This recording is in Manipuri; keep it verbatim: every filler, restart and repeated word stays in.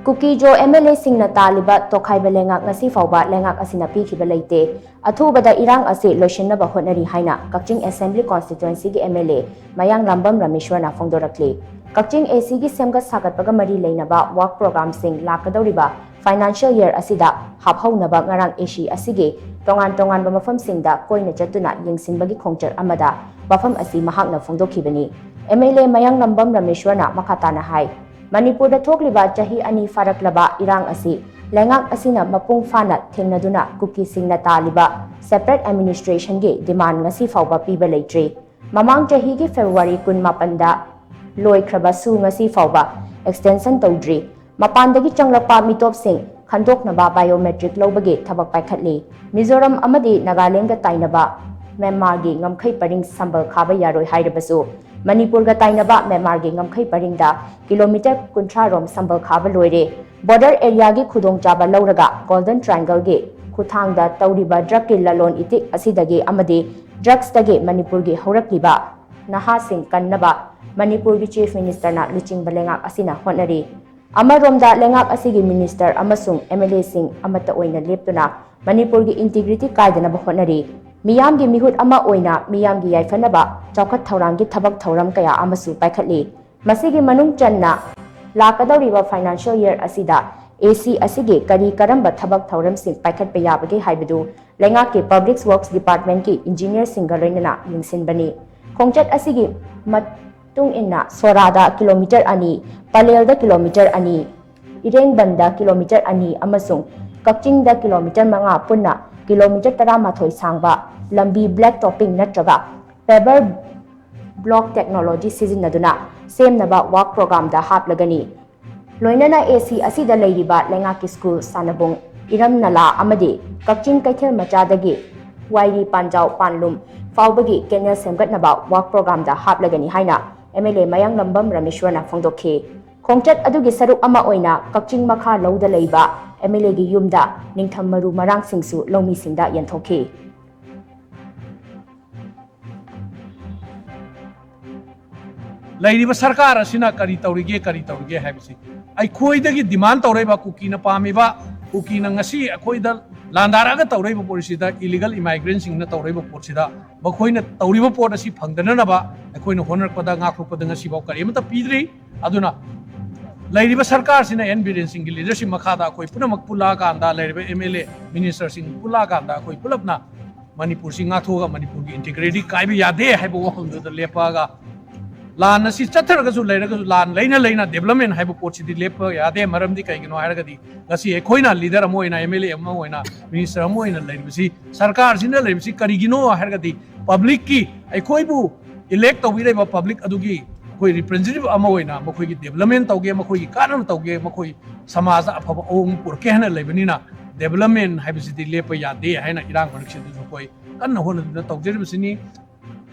ꯀꯨꯀꯤ ꯖꯣ ꯑꯦꯝ ꯑꯦꯜ ꯑꯦꯁꯤꯡꯅ ꯇꯥꯜꯂꯤꯕ ꯇꯣꯈꯥꯏꯕ ꯂꯩꯉꯥꯛ ꯉꯁꯤ ꯐꯥꯎꯕ ꯂꯩꯉꯥꯛ ꯑꯁꯤꯅ ꯄꯤꯈꯤꯕ ꯂꯩꯇꯦ꯫ ꯑꯊꯨꯕꯗ ꯏꯔꯥꯡ ꯑꯁꯤ ꯂꯣꯏꯁꯤꯟꯅꯕ ꯍꯣꯠꯅꯔꯤ ꯍꯥꯏꯅ ꯀꯛꯆꯤꯡ ꯑꯦꯁꯦꯝꯕ꯭ꯂꯤ ꯀꯣꯟꯁꯇꯤꯇ꯭ꯋꯦꯟꯁꯤꯒꯤ ꯑꯦꯝ ꯑꯦꯜ ꯑꯦ ꯃꯌꯥꯡꯂꯝꯕꯝ ꯔꯃꯦꯁ꯭ꯋꯔꯅ ꯐꯣꯡꯗꯣꯔꯛꯂꯤ꯫ ꯀꯛꯆꯤꯡ ꯑꯦ ꯁꯤꯒꯤ ꯁꯦꯝꯒꯠ ꯁꯥꯒꯠꯄꯒ ꯃꯔꯤ ꯂꯩꯅꯕ ꯋꯥꯔꯛ ꯄ꯭ꯔꯣꯒ꯭ꯔꯥꯝꯁꯤꯡ ꯂꯥꯛꯀꯗꯧꯔꯤꯕ ꯐꯥꯏꯅꯥꯟꯁꯤꯌꯦꯜ ꯌꯔ ꯑꯁꯤꯗ ꯍꯥꯞꯍꯧꯅꯕ ꯉꯔꯥꯡ ꯑꯦ ꯁꯤ ꯑꯁꯤꯒꯤ ꯇꯣꯉꯥꯟ ꯇꯣꯉꯥꯟꯕ ꯃꯐꯝꯁꯤꯡꯗ ꯀꯣꯏꯅ ꯆꯠꯇꯨꯅ ꯌꯦꯡꯁꯤꯟꯕꯒꯤ ꯈꯣꯡꯆꯠ ꯑꯃꯗ ꯋꯥꯐꯝ ꯑꯁꯤ ꯃꯍꯥꯛꯅ ꯐꯣꯡꯗꯣꯛꯈꯤꯕꯅꯤ꯫ ꯑꯦꯝ ꯑꯦꯜ ꯑꯦ ꯃꯌꯥꯡꯂꯝꯕꯝ ꯔꯃꯦꯁ꯭ꯋꯔꯅ ꯃꯈꯥ ꯇꯥꯅ ꯍꯥꯏ, ꯃꯅꯤꯄꯨꯔꯗ ꯊꯣꯛꯂꯤꯕ ꯆꯍꯤ ꯑꯅꯤ ꯐꯥꯔꯛꯂꯕ ꯏꯔꯥꯡ ꯑꯁꯤ ꯂꯩꯉꯥꯛ ꯑꯁꯤꯅ ꯃꯄꯨꯡ ꯐꯥꯅ ꯊꯦꯡꯅꯗꯨꯅ ꯀꯨꯀꯤꯁꯤꯡꯅ ꯇꯥꯜꯂꯤꯕ ꯁꯦꯄꯔꯦꯠ ꯑꯦꯗꯃꯤꯅꯤꯁꯇ꯭ꯔꯦꯁꯟꯒꯤ ꯗꯤꯃꯥꯟ ꯉꯁꯤ ꯐꯥꯎꯕ ꯄꯤꯕ ꯂꯩꯇ꯭ꯔꯤ꯫ ꯃꯃꯥꯡ ꯆꯍꯤꯒꯤ ꯐꯦꯕ꯭ꯔꯨꯋꯥꯔꯤ ꯀꯨꯟꯃꯥꯄꯟꯗ ꯂꯣꯏꯈ꯭ꯔꯕꯁꯨ ꯉꯁꯤ ꯐꯥꯎꯕ ꯑꯦꯛꯁꯇꯦꯟꯁꯟ ꯇꯧꯗ꯭ꯔꯤ꯫ ꯃꯄꯥꯟꯗꯒꯤ ꯆꯪꯂꯛꯄ ꯃꯤꯇꯣꯞꯁꯤꯡ ꯈꯟꯗꯣꯛꯅꯕ ꯕꯥꯏꯑꯣꯃꯦꯇ꯭ꯔꯤꯛ ꯂꯧꯕꯒꯤ ꯊꯕꯛ ꯄꯥꯏꯈꯠꯂꯤ꯫ ꯃꯤꯖꯣꯔꯥꯝ ꯑꯃꯗꯤ ꯅꯥꯒꯥꯂꯦꯟꯗꯒ ꯇꯥꯏꯅꯕ ꯃ꯭ꯌꯥꯟꯃꯥꯔꯒꯤ ꯉꯝꯈꯩ ꯄꯔꯤꯡ ꯁꯝꯕꯜ ꯈꯥꯕ ꯌꯥꯔꯣꯏ ꯍꯥꯏꯔꯕꯁꯨ, ꯃꯅꯤꯄꯨꯔꯒ ꯇꯥꯏꯅꯕ ꯃ꯭ꯌꯥꯟꯃꯥꯔꯒꯤ ꯉꯝꯈꯩ ꯄꯔꯤꯡꯗ ꯀꯤꯂꯣꯃꯤꯇꯔ ꯀꯨꯟꯊ꯭ꯔꯥ ꯔꯣꯝ ꯁꯝꯕꯜ ꯈꯥꯕ ꯂꯣꯏꯔꯦ꯫ ꯕꯣꯔꯗꯔ ꯑꯦꯔꯤꯌꯥꯒꯤ ꯈꯨꯗꯣꯡꯆꯥꯕ ꯂꯧꯔꯒ ꯒꯣꯜꯗꯟ ꯇ꯭ꯔꯥꯏꯡꯒꯜꯒꯤ ꯈꯨꯠꯊꯥꯡꯗ ꯇꯧꯔꯤꯕ ꯗ꯭ꯔꯒꯀꯤ ꯂꯂꯣꯟ ꯏꯇꯤꯛ ꯑꯁꯤꯗꯒꯤ ꯑꯃꯗꯤ ꯗ꯭ꯔꯒꯁꯇꯒꯤ ꯃꯅꯤꯄꯨꯔꯒꯤ ꯍꯧꯔꯛꯂꯤꯕ ꯅꯍꯥꯁꯤꯡ ꯀꯟꯅꯕ ꯃꯅꯤꯄꯨꯔꯒꯤ ꯆꯤꯐ ꯃꯤꯅꯤꯁꯇꯔꯅ ꯂꯨꯆꯤꯡꯕ ꯂꯩꯉꯥꯛ ꯑꯁꯤꯅ ꯍꯣꯠꯅꯔꯤ꯫ ꯑꯃꯔꯣꯝꯗ ꯂꯩꯉꯥꯛ ꯑꯁꯤꯒꯤ ꯃꯤꯅꯤꯁꯇꯔ ꯑꯃꯁꯨꯡ ꯑꯦꯝ ꯑꯦꯜ ꯑꯦꯁꯤꯡ ꯑꯃꯠꯇ ꯑꯣꯏꯅ ꯂꯦꯞꯇꯨꯅ ꯃꯅꯤꯄꯨꯔꯒꯤ ꯏꯟꯇꯤꯒ꯭ꯔꯤꯇꯤ ꯀꯥꯏꯗꯅꯕ ꯍꯣꯠꯅꯔꯤ꯫ ꯃꯤꯌꯥꯝꯒꯤ ꯃꯤꯍꯨꯠ ꯑꯃ ꯑꯣꯏꯅ ꯃꯤꯌꯥꯝꯒꯤ ꯌꯥꯏꯐꯅꯕ ꯆꯥꯎꯈꯠ ꯊꯧꯔꯥꯡꯒꯤ ꯊꯕꯛ ꯊꯧꯔꯝ ꯀꯌꯥ ꯑꯃꯁꯨ ꯄꯥꯏꯈꯠꯂꯤ꯫ ꯃꯁꯤꯒꯤ ꯃꯅꯨꯡ ꯆꯟꯅ ꯂꯥꯛꯀꯗꯧꯔꯤꯕ ꯐꯥꯏꯅꯥꯟꯁꯤꯌꯦꯜ ꯌꯔ ꯑꯁꯤꯗ ꯑꯦ ꯁꯤ ꯑꯁꯤꯒꯤ ꯀꯔꯤ ꯀꯔꯝꯕ ꯊꯕꯛ ꯊꯧꯔꯝꯁꯤꯡ ꯄꯥꯏꯈꯠꯄ ꯌꯥꯕꯒꯦ ꯍꯥꯏꯕꯗꯨ ꯂꯩꯉꯥꯛꯀꯤ ꯄꯕ꯭ꯂꯤꯛ ꯋꯔꯛꯁ ꯗꯤꯄꯥꯔꯠꯃꯦꯟꯠꯀꯤ ꯏꯟꯖꯤꯅꯤꯌꯔꯁꯤꯡꯒ ꯂꯣꯏꯅꯅ ꯌꯦꯡꯁꯤꯟꯕꯅꯤ꯫ ꯈꯣꯡꯆꯠ ꯑꯁꯤꯒꯤ ꯃꯇꯨꯡ ꯏꯟꯅ ꯁꯣꯔꯥꯗ ꯀꯤꯂꯣꯃꯤꯇꯔ ꯑꯅꯤ, ꯄꯂꯦꯜꯗ ꯀꯤꯂꯣꯃꯤꯇꯔ ꯑꯅꯤ, ꯏꯔꯦꯡꯕꯟꯗ ꯀꯤꯂꯣꯃꯤꯇꯔ ꯑꯅꯤ ꯑꯃꯁꯨꯡ ꯀꯛꯆꯤꯡꯗ ꯀꯤꯂꯣꯃꯤꯇꯔ ꯃꯉꯥ, ꯄꯨꯟꯅ ꯀꯤꯂꯣꯃꯤꯇꯔ ꯇꯔꯥꯃꯥꯊꯣꯏ ꯁꯥꯡꯕ ꯂꯝꯕꯤ ꯕ꯭ꯂꯦꯛ ꯇꯣꯞꯄꯤꯡ ꯅꯠꯇ꯭ꯔꯒ ꯄꯦꯚꯔ ꯕ꯭ꯂꯣꯛ ꯇꯦꯛꯅꯣꯂꯣꯖꯤ ꯁꯤꯖꯤꯟꯅꯗꯨꯅ ꯁꯦꯝꯅꯕ ꯋꯥꯔꯛ ꯄ꯭ꯔꯣꯒ꯭ꯔꯥꯝꯗ ꯍꯥꯞꯂꯒꯅꯤ꯫ ꯂꯣꯏꯅꯅ ꯑꯦ ꯁꯤ ꯑꯁꯤꯗ ꯂꯩꯔꯤꯕ ꯂꯩꯉꯥꯛꯀꯤ ꯁ꯭ꯀꯨꯜ, ꯁꯥꯟꯅꯕꯨꯡ, ꯏꯔꯝ ꯅꯂꯥ ꯑꯃꯗꯤ ꯀꯛꯆꯤꯡ ꯀꯩꯊꯦꯜ ꯃꯆꯥꯗꯒꯤ ꯋꯥꯏꯔꯤ ꯄꯥꯟꯖꯥꯎ ꯄꯥꯟꯂꯨꯝ ꯐꯥꯎꯕꯒꯤ ꯀꯦꯅꯦꯜ ꯁꯦꯝꯒꯠꯅꯕ ꯋꯥꯔꯛ ꯄ꯭ꯔꯣꯒ꯭ꯔꯥꯝꯗ ꯍꯥꯞꯂꯒꯅꯤ ꯍꯥꯏꯅ ꯑꯦꯝ ꯑꯦꯜ ꯑꯦ ꯃꯌꯥꯡꯂꯝꯕꯝ ꯔꯃꯦꯁ꯭ꯋꯔꯅ ꯐꯣꯡꯗꯣꯛꯈꯤ꯫ ꯈꯣꯡꯆꯠ ꯑꯗꯨꯒꯤ ꯁꯔꯨꯛ ꯑꯃ ꯑꯣꯏꯅ ꯀꯛꯆꯤꯡ ꯃꯈꯥ ꯂꯧꯗ ꯂꯩꯕ ꯑꯦꯝ ꯑꯦꯜ ꯑꯦꯒꯤ ꯌꯨꯝꯗ ꯅꯤꯡꯊꯝ ꯃꯔꯨ ꯃꯔꯥꯡꯁꯤꯡꯁꯨ ꯂꯧꯃꯤꯁꯤꯡꯗ ꯌꯦꯟꯊꯣꯛꯈꯤ꯫ ꯂꯩꯔꯤꯕ ꯁꯔꯀꯥꯔ ꯑꯁꯤꯅ ꯀꯔꯤ ꯇꯧꯔꯤꯒꯦ, ꯀꯔꯤ ꯇꯧꯔꯤꯒꯦ ꯍꯥꯏꯕꯁꯤ ꯑꯩꯈꯣꯏꯗꯒꯤ demand ꯇꯧꯔꯛꯏꯕ, ꯀꯨꯀꯤꯅ ꯄꯥꯝꯃꯤꯕ, ꯀꯨꯀꯤꯅ ꯉꯁꯤ ꯑꯩꯈꯣꯏꯗ ꯂꯥꯟꯗꯥꯔꯛꯑꯒ ꯇꯧꯔꯛꯏꯕ ꯄꯣꯠꯁꯤꯗ, illegal immigrantꯁꯤꯡꯅ ꯇꯧꯔꯛꯏꯕ ꯄꯣꯠꯁꯤꯗ, ꯃꯈꯣꯏꯅ ꯇꯧꯔꯤꯕ ꯄꯣꯠ ꯑꯁꯤ ꯐꯪꯗꯅꯅꯕ ꯑꯩꯈꯣꯏꯅ ꯍꯣꯠꯅꯔꯛꯄꯗ, ꯉꯥꯛꯊꯣꯛꯄꯗ ꯉꯁꯤꯐꯥꯎ ꯀꯔꯤꯃꯠꯇ ꯄꯤꯗ꯭ꯔꯤ꯫ ꯑꯗꯨꯅ ꯂꯩꯔꯤꯕ ꯁꯔꯀꯥꯔꯁꯤꯅ ꯑꯦꯟ ꯕꯤꯔꯦꯟ ꯁꯤꯡꯒꯤ leadership ꯃꯈꯥꯗ ꯑꯩꯈꯣꯏ ꯄꯨꯝꯅꯃꯛ ꯄꯨꯜꯂꯛꯑꯀꯥꯟꯗ, ꯂꯩꯔꯤꯕ ꯑꯦꯝ ꯑꯦꯜ ꯑꯦ, ministerꯁꯤꯡ ꯄꯨꯜꯂꯛꯑꯀꯥꯟꯗ, ꯑꯩꯈꯣꯏ ꯄꯨꯂꯞꯅ ꯃꯅꯤꯄꯨꯔꯁꯤ ꯉꯥꯛꯊꯣꯛꯑꯒ ꯃꯅꯤꯄꯨꯔꯒꯤ integrity ꯀꯥꯏꯕ ꯌꯥꯗꯦ ꯍꯥꯏꯕ ꯋꯥꯐꯝꯗꯨꯗ ꯂꯦꯞꯄꯛꯑꯒ, ꯂꯥꯟ ꯑꯁꯤ ꯆꯠꯊꯔꯒꯁꯨ ꯂꯩꯔꯒꯁꯨ, ꯂꯥꯟ ꯂꯩꯅ ꯂꯩꯅ development ꯍꯥꯏꯕ ꯄꯣꯠꯁꯤꯗꯤ ꯂꯦꯞꯄ ꯌꯥꯗꯦ꯫ ꯃꯔꯝꯗꯤ ꯀꯩꯒꯤꯅꯣ ꯍꯥꯏꯔꯒꯗꯤ, ꯉꯁꯤ ꯑꯩꯈꯣꯏꯅ leader ꯑꯃ ꯑꯣꯏꯅ, ꯑꯦꯝ ꯑꯦꯜ ꯑꯦ ꯑꯃ ꯑꯣꯏꯅ, minister ꯑꯃ ꯑꯣꯏꯅ ꯂꯩꯔꯤꯕꯁꯤ, ꯁꯔꯀꯥꯔꯁꯤꯅ ꯂꯩꯔꯤꯕꯁꯤ ꯀꯔꯤꯒꯤꯅꯣ ꯍꯥꯏꯔꯒꯗꯤ, publicꯀꯤ, ꯑꯩꯈꯣꯏꯕꯨ elect ꯇꯧꯕꯤꯔꯤꯕ public ꯑꯗꯨꯒꯤ ꯑꯩꯈꯣꯏ representative ꯑꯃ ꯑꯣꯏꯅ ꯃꯈꯣꯏꯒꯤ development ꯇꯧꯒꯦ, ꯃꯈꯣꯏꯒꯤ ꯀꯥꯟꯅꯕ ꯇꯧꯒꯦ, ꯃꯈꯣꯏ ꯁꯃꯥꯖꯇ ꯑꯐꯕ ꯑꯍꯣꯡꯕ ꯄꯨꯔꯛꯀꯦ ꯍꯥꯏꯅ ꯂꯩꯕꯅꯤꯅ, development ꯍꯥꯏꯕꯁꯤꯗꯤ ꯂꯦꯞꯄ ꯌꯥꯗꯦ ꯍꯥꯏꯅ ꯏꯔꯥꯡ ꯃꯔꯛꯁꯤꯗꯁꯨ ꯑꯩꯈꯣꯏ ꯀꯟꯅ ꯍꯣꯠꯅꯗꯨꯅ ꯇꯧꯖꯔꯤꯕꯁꯤꯅꯤ꯫